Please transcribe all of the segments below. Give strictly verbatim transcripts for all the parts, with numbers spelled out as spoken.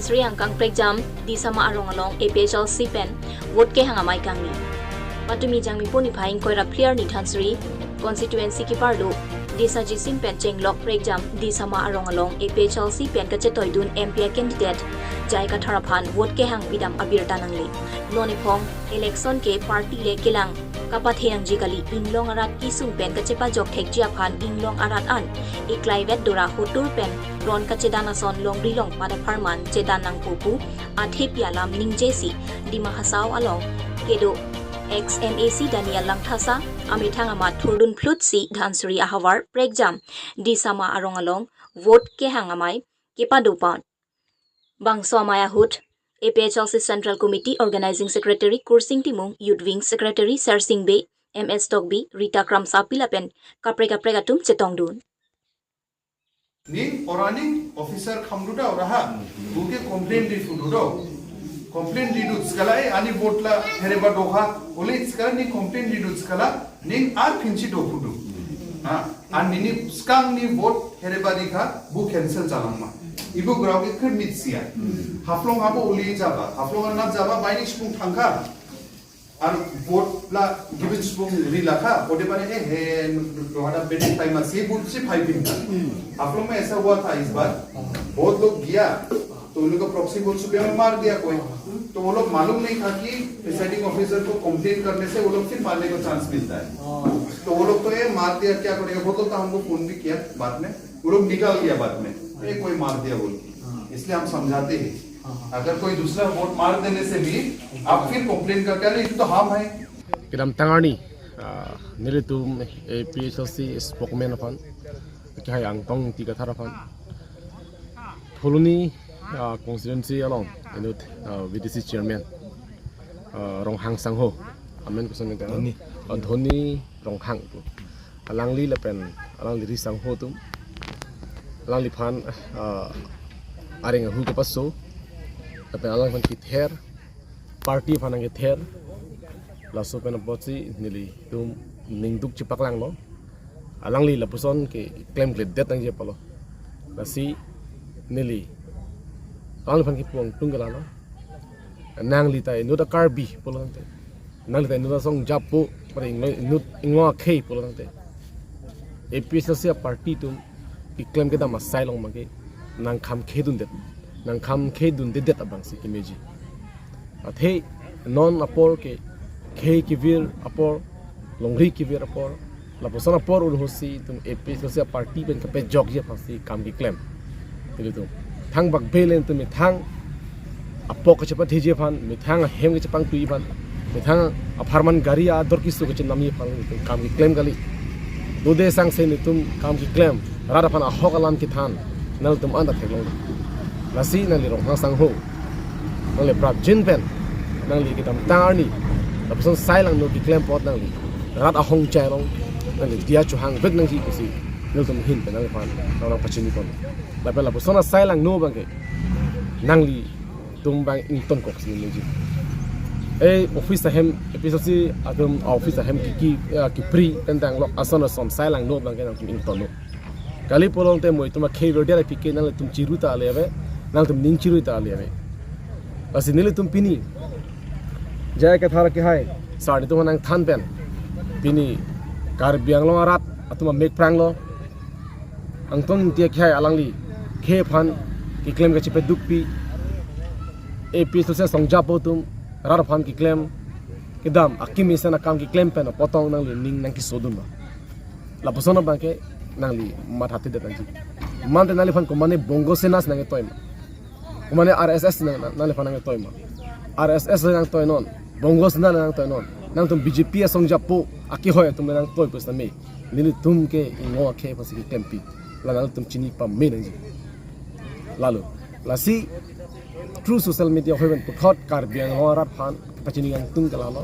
Sri angkang prekjam Disama arong along A P H L C pen vote kehang amei kangni. Patumi Jangmi puni phai ingkoi ra phli arni Dhansiri constituency keparlo Desaji Sing pen chenglok prekjam Disama arong along A P H L C pen kachetoidun M P a candidate J I Kathar aphan vote kehang pidam abirta nangle. Non ephong election ke party le kelang kapathe nangji kali, inglong arat kesung pen kachepajok thekji aphan inglong arat an eklai vet dora hotur pen ron kachedan ason longri longpat apharman chedan nangpo pu athepi alam ningjesi Dima Hasao along kedo ex M A C Daniel Langthasa amethang amat thurdun phlutsi Dhansiri ahavar prekjam Disama arong along vote kehang amei kepadopan. Bangso amei ahut A P H L C Central Committee Organizing Secretary Kursing Timung, Youth Wing Secretary Sersing Bey, M S Tokbi, Rita Kramsa pi lapen kaprek kaprek atum chetongdun. Ning oraning officer khamruda oraha, buke complaint di fudu do. Complaint di dut skala e ani vote la hereba doha, ole skala ni complaint di dut skala, ning ar phinsi do fudu. Ha, an nini skang ni vote hereba dikha, bu cancel jalang ma. Ibu grau ke kir mit sia. Haflong abo uli jaba, Haflong anat jaba, baini sepung thangkha. Ar vote la giving sipung ri lakha, odebani eh, eh, dohada bedi time si vote si phai bin. आप लोग में ऐसा हुआ था इस बार, बहुत लोग गया, तो उन लोग का प्रॉक्सी वोट सुबह में मार दिया कोई, तो वो लोग मालूम नहीं था कि प्रिसाइडिंग ऑफिसर को कंप्लेन करने से वो लोग फिर मारने का चांस मिलता है। तो वो लोग तो ये मार दिया, क्या करेगा, बहुत लोग तो हमको फोन भी किया बाद में, वो लोग निकल गया बाद में, ये कोई मार दिया बोल के। इसलिए हम समझाते हैं, अगर कोई दूसरा वोट मार देने से भी आप फिर कंप्लेन करके, अरे ये तो हम हैं। Kedamtang arni, ah, nelitum A P H L C spokesman aphan, kehai Angtong Ingti Kathar aphan, Phuloni, ah, constituency along inut, ah, V D C chairman, ah, Ronghang sangho, amen koson nang Dhoni. Ah, Dhoni Ronghang pu. Alangli lapen alangli ri sangho atum, alangliphan, ah, areng ahu kepaso, lapen alangphan kether, party aphan nangkether, laso pen apotsi nelitum ningduk chepaklanglo. Alangli lapuson ke klemkledet nangji apotlo. Lasi neli alangliphan kepu angtung ke lalo. Nangli ta inut a-Karbi pulo tangte, nangli ta inut asong japo, pare inglong, inut inglong akhei pulo tangte, A P H L C a-party atum keklem kedam asai along abangke nangkham khedundet, nangkham khedundedet abangsi kemeji. Athe non apor ke khei kevir apor, longri kevir apor, lapuson apor urhosi itum A P H L C a-party pen kepajokji aphansi kam keklem. Ilitum thangbak belen itum methang apok kachepatheji aphan, methang ahem kachepangtui aphan, methang apharman gari ador keso kachenamji aphan itum kam keklem kali. Dode sangse nelitum kam keklem, rat aphan ahok alam kethan, nangtum anta theklong. Lasi nangli Ronghang sangho, nangli prapjin pen, nangli kedamtang arni lapuson sai langno keklem apot nangli rat ahong chai along nangli diya chohang vek nangji pusi nelitum ahin pen nangliphan nang pachini pon. Lapen lapuson asai langno abangke nanglitum abang ington kok si nangji. Eh, office ahem, A P H L C atum office ahem kiki, eh, kipri tentang lok ason ason sai langno abangke nangtum ingtonlo. Kali pulo tangte mo itum akhei verdi arai pike nangtum chiru ta ale ave, nangtum ning chiru ta ale ave. Lasi nelitum pini J I Kathar kehai sar nelitum nangthan pen, pini Karbi Anglong arat atum amek pranglo. Angtong Ingti kehai alangli khei aphan keklem kachepedukpi, A P H L C asong japo atum rat aphan keklem kedam akimi sen akam keklem pen apotong nangli ning nangkesodun ma? Lapuson abangke nangli mathathedet nangji. Mante nangliphan komane Bongo Sena si nangketoi ma? Komane R S S nang, nang, nangliphan nangketoi ma? R S S nangtoinon, Bongo Sena nangtoinon. Nangtum B J P asong japo akehoi atum nangtoi pusitame nelitum ke inglong akhei aphansi keklempi. La nangtum chini pame nangji. Lalo, lasi through social media ahoi pen puthot Karbi Anglong arat aphan pachini angtung ke lalo.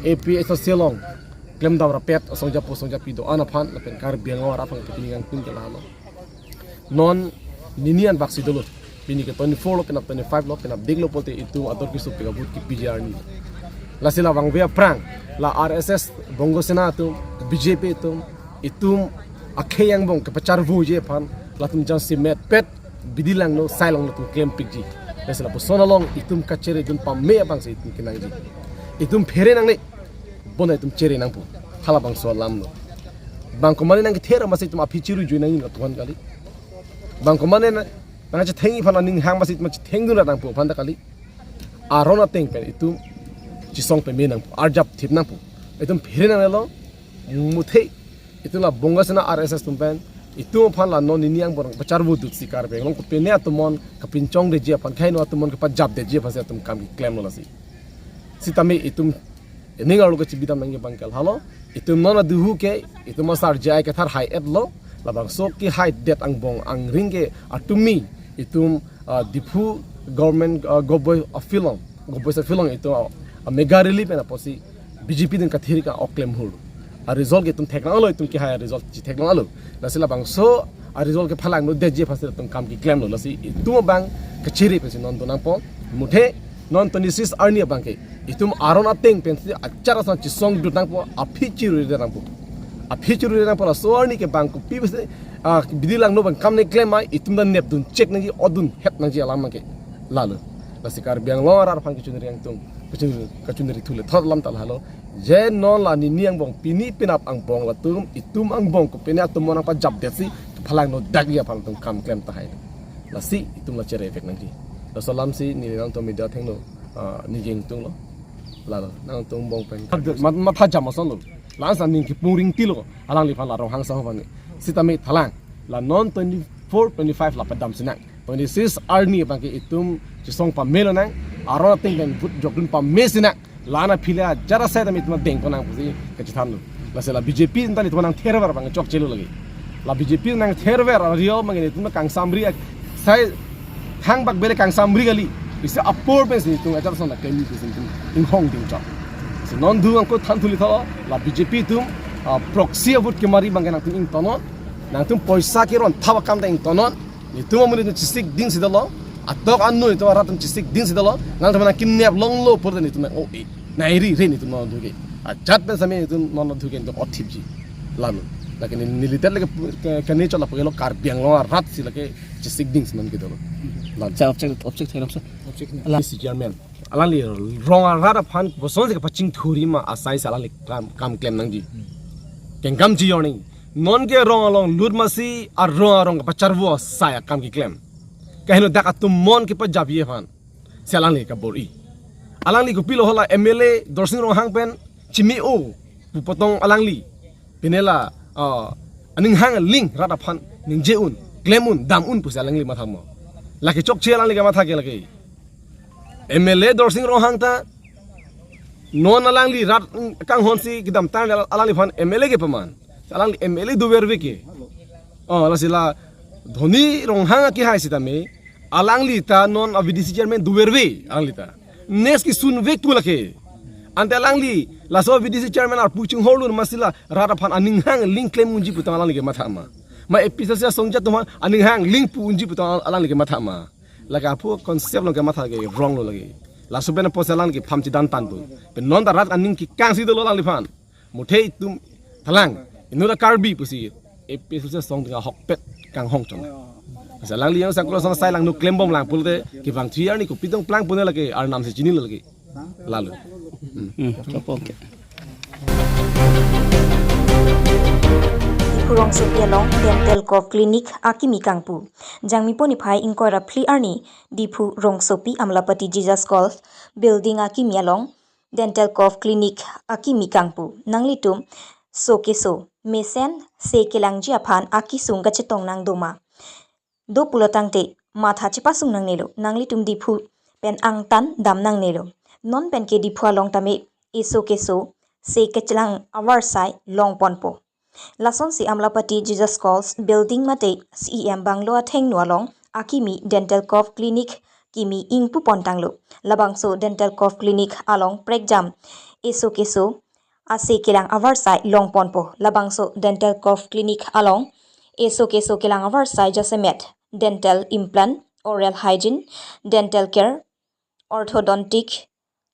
A P H L C along klemdam rapet asong japo asong japi do-an aphan lapen Karbi Anglong arat aphan pachini angtung ke lalo. Non nini anbak si dolo. Pini ke twenty-four lo, penap twenty-five lo, penap dik lo pulote itum ador keso pika vote kepiji arni. Lasi la vangve aphrang, la R S S, Bongo Sena atum, B J P atum, itum akhei angbong kepacharvoji aphan, latum jangsi metpet bidi langno sai langno atum klempikji. Lasi lapuson along itum kacheredun pame abangsi itum kenangji. Itum phere nangne, bonta itum chere nangpo. Halabangso alam lo. Bang komane nangkether amatsi itum aphi chiru jui nangji atuan kali. Bang komane na, nangchethengji aphan aning hang amatsi itum chethengdun ra nangpo aphan ta kali. Aron ateng pen itum chesong peme nangpo, arjap thip nangpo. Itum phere nangnelo, muthe. Itum la Bonga Sena R S S atum pen itum aphan la non nini angbong pacharvo dutsi Karbi Anglong kopine atum mon kapinchongdeji aphan, kaheno atum mon kapajapdeji aphansi itum kam keklemlo lasi. Sitame itum ining arlo kachibidam nangji abang ke lahelo. Itum non aduhu ke itum asar J I Kathar hai-etlo. Labangso kehaidet angbong angring ke atumi itum, ah, Diphu government, ah, government aphi along, government aphi along itum, ah, mega rally pen apotsi B J P atum kathiri ka-ok klem hur. Aresult ke itum theklonglo, itum kehai aresult chetheklonglo. Lasi labangso aresult ke phalangno detji aphansi itum kam keklemlo. Lasi itum abang kachere pensi non do nangpo. Muthe non twenty-six arni abang ke itum aron ateng pensi achar ason chesongdun nangpo, aphi chiru nangpo. Aphi chiru nangpo, laso arni ke bang kopi pensi, ah, bidi langno abang kam nangklem ma, itum ta nepdun chek nangji, odun het nangji alam abang ke lalo. Lasi Karbi Anglong arat aphan kachunri angtung, kachun-, kachunri thule thot alam ta lahelo. Je non la nini angbong, pini penap angbong latum, itum angbong kopine atum mon nangpajapdetsi phalangno detji aphan itum kam klem tahai. Lasi itum la chere vek nangji. Laso alamsi neli nangtum media athengno, ah, neli ingtunglo. Lalo, nangtum angbong pen. Mat-, matha jam asonlo. La-an sa ning kipung ring tilo. Alangliphan la Ronghang sahobani. Sitame thalang. La non twenty-four, twenty-five la padamsi nang. Twenty-six arni abang ke itum chesong pame lonang. Aron ateng pen vote jokdun pamesi nang. La-an aphi le ajat asai tame itum dengpon nang pusi kachethanlo. Lasi la B J P atum ta itum nangtherver abang chokchelo lake. La B J P nangtherver ario mangin itum kangsamri ak-, sai thangbak bele kangsamri kali. Isi apor pensi itum ajat ason la kemi pusi itum inghong dingchok. Si non do angko than thuli tho, la B J P atum, ah, proxy vote kemari abang ke nangtum ingtonnon. Nangtum poisa keron thap akam ta ingtonnon. Netum amonit atum chesik dingsi dolo. Atok anu netum arat atum chesik dingsi dolo. Nangtum nangkinep longlo pur netum nang-o-e. Nang-iri re netum non adhu ke. Ajat pen same netum non adhu ke netum othipji. Lalo. Lake neli, neli tet lake pu-, ke, kene chot lapu ke lo Karbi Anglong arat si lake chesik dingsi non ke dolo. Lalo. Cha object, object hai lam sa. Object na. Ala- Mister Chairman. Alangli rong arat aphan kosonsi kapachingthurji ma asai si alangli kam, kam klem nangji. Kengkam ji yorning. Non ke rong along lut masi arong arong kapacharvo asai akam keklem. Kaheno dak atum mon kepajapji aphan. Si alangli kabor-i. Alangli kopilo hala M L A Dorsing Ronghang pen chimi-o pu potong alangli. Pine la, ah, aning hang ling rat aphan ningje un, klem un, dam un pusi alangli matha ma. Lake chokche alangli kamatha ke lake. M L A Dorsing Ronghang ta non alangli rat kanghonsi kedamtang alangliphan M L A kepaman. Alangli M L A doverve ke. Oh, lasi la Dhoni Ronghang akehai sitame alangli ta non a V D C chairman doverve alangli ta. Next kesunvek pu lake. Ante alangli laso V D C chairman arpu chinghorlun masi la rat aphan aning hang ling klem unji putang alangli kematha ma. Ma A P H L C asongja atum aphan aning hang ling pu unji putang alangli kematha ma. Lake aphu concept along kematha ke wrong lo lake. Laso pen apotsi alangli kepam chedan tangpo. Pen non ta rat aning kekangsi dolo alangliphan. Muthe itum thalang, inut a Karbi pusi A P H L C asong ding ahokpet kanghong chon. Lasi alangli yang saklo sang sai langno klembom lang pulote kevang three arni kopi tong plang pune lake Arnam si chinilo lake. Lalo. Hmm. Hmm, oke, oke. Diphu Rongsopi along Dental Cove Clinic akimi kangpu. Jangmi pon niphai ingkoi ra phli arni Diphu Rongsopi Amlapati Jesus College building akimi along Dental Cove Clinic akimi kangpu. Nanglitum so keso mesen se kelangji aphan akesung kachetong nang doma. Do pulo tangte matha chepasung nangnelo, nanglitum Diphu pen angtan dam nangnelo. Non pen ke Diphu along tame eso keso se kechelang avarsai longponpo. Lasonsi Amlapati Jesus College building mate C E M bungalow athengno along akimi Dental Cove Clinic kimi ingpu pontanglo. Labangso Dental Cove Clinic along prekjam eso keso ase kelang avarsai longponpo. Labangso Dental Cove Clinic along eso keso kelang avarsai jasemet dental implant, oral hygiene, dental care, orthodontic,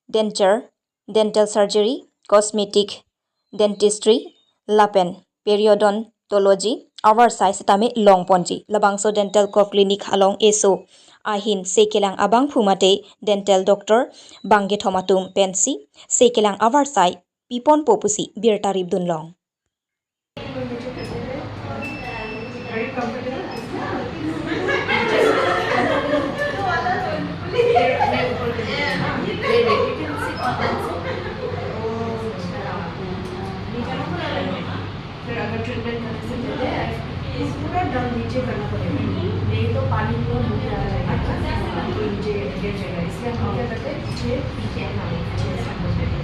denture, dental surgery, cosmetic, dentistry, lapen periodontology avarsai sitame longponji. Labangso Dental Cove Clinic along eso ahin se kelang abangphu mate dental doctor bangkethom atum pensi se kelang avarsai piponpo pusi birta ripdunlong. Very comfortable. फिर अगर ट्रीटमेंट करने से पहले पूरा डाउन नीचे करना पड़ेगा, नहीं तो पानी पूरा मुंह में आ जाएगा, तो नीचे गिर जाएगा। इसलिए हम लोग क्या करते हैं, पीछे, पीछे, हाँ, पीछे से करते हैं।